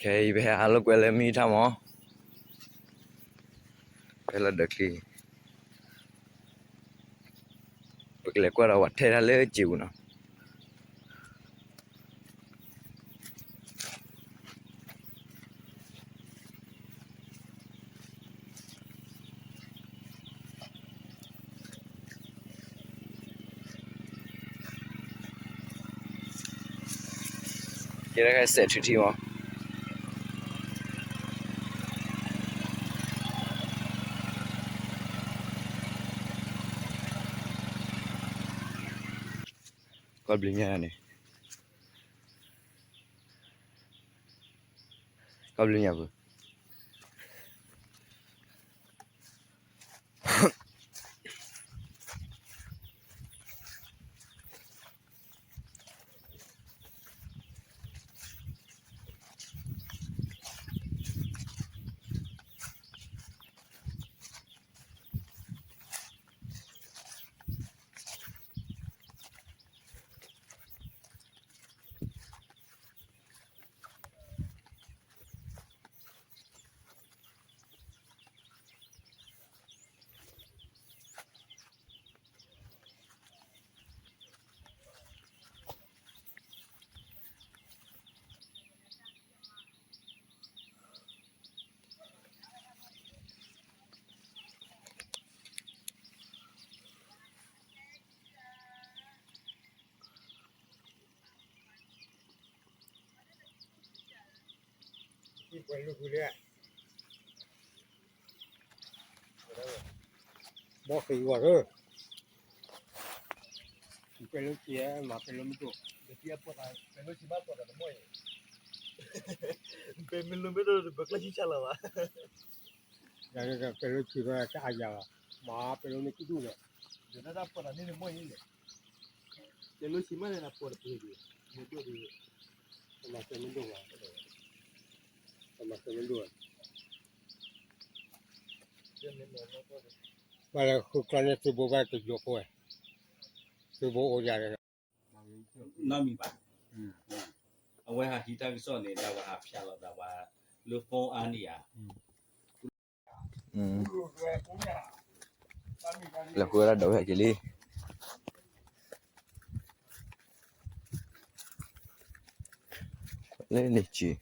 ခဲအံၤ ပဟဲဟးလိာ်ကွဲလၢမံထါမး, ဖဲလီၤဒၢးချံ, ပကလဲၤကွၢ်ဒီးဝဲထဲဒၣ်လၢစံာ်ပူၤနီၤ. ကဲဒၣ်စဲးထုထံမး, ကီၢ်ဘျုးညါန့ၣ်, ကီၢ်ဘျုးညါပူၤ ဘီဃံးဝဲၢ်ဧၢ, ပဲလၢဆံးမၤပဲလၢမဒိၣ်, ပဲလၢဆံးမၤပိာ်တၢ်တမိၢ်အံၤ, ပဲမ့ၢ်လိၣ်မ့ၢ်ဒိၣ်တဘၢကျၢၢ်ဆံၣ်ဆါလၢၤဘၣ်, ပဲလၢဆံးဘၣ်တၢ်အါယၤလီၤ, မၤပဲလၢမ့ၢ်ကဒူၣ်ဒီး, ဒီးတၢ်ပိာ်တၢ်န့ၣ်တမိၢ်အံၤန့ၣ်, ပဲလၢဆံးမၤန့ၣ်နပိာ်တပှ့ၤဒံး, မ့ၢ်ဒိၣ်ဒံး, မၤပဲမ့ၢ်ဒိၣ်ဘၣ်, မၤပဲမ့ၢ်ဒိၣ်ဘၣ်, ဘၣ်လၢဃုကျီန့ၣ် သုးဘိဘၣ်တယိာ်ဖိဝဲ, သုးဘိအိၣ်ယၤဒီး နီတမံၤဘၣ်, အဝဲဟးဟံးတၢ်ကစီၣ်န့ၣ် ဒၣ်ဝဲဟးဖျါလီၤသးဝဲလၢ phone အါန့ၣ်ဧါ, လဲၤဃုဝဲဒၣ်ဒီးဝဲဟဲက့ၤလံ, လၢန့ၣ်က့ၤ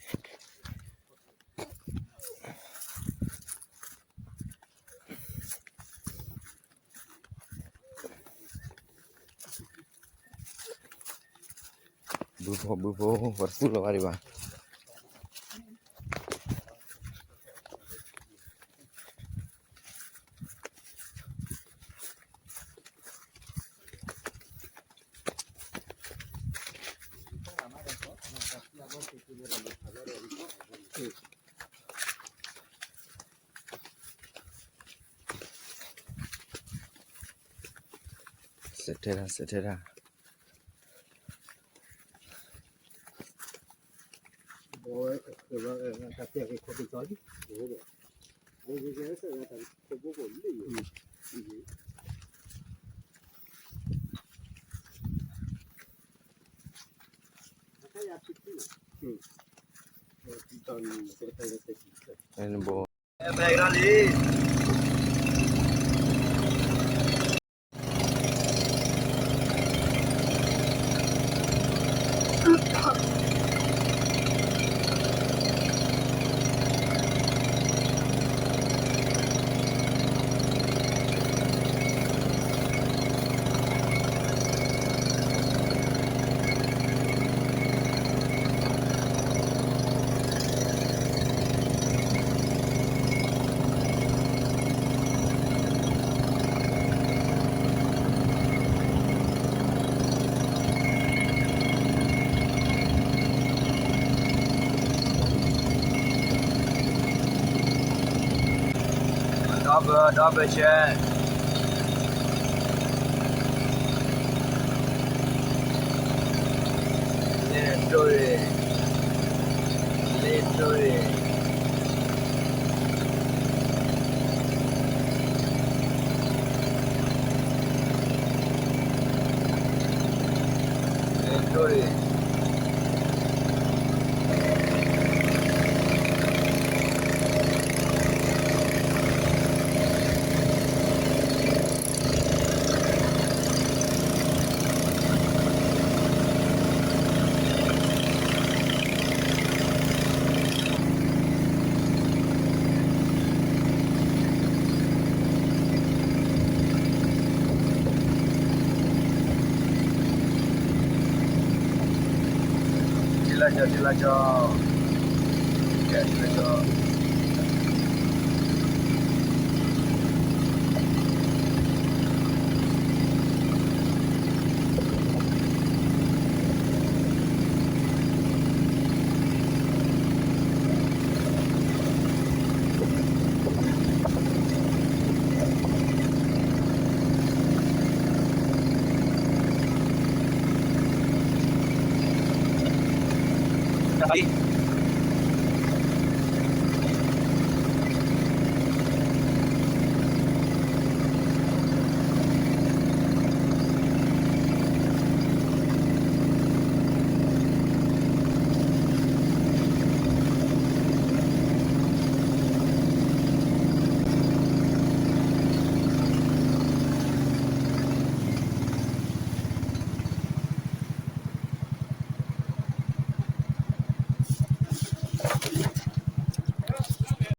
ဘုဖိဘုဖိ ပှၤတသူၣ်လီၤဘၣ်ဒံးဘၣ်. စဲးထဲဒၣ် စဲးထဲဒၣ်. Double, double check. လဲၤဒိၣ်ရ့ၣ်, လဲၤဒိၣ်ရ့ၣ်. လဲၤဒိၣ်ရ့ၣ်. ကၠီ ထံလါကၠီ, ကၠီ ထံလါကၠီ,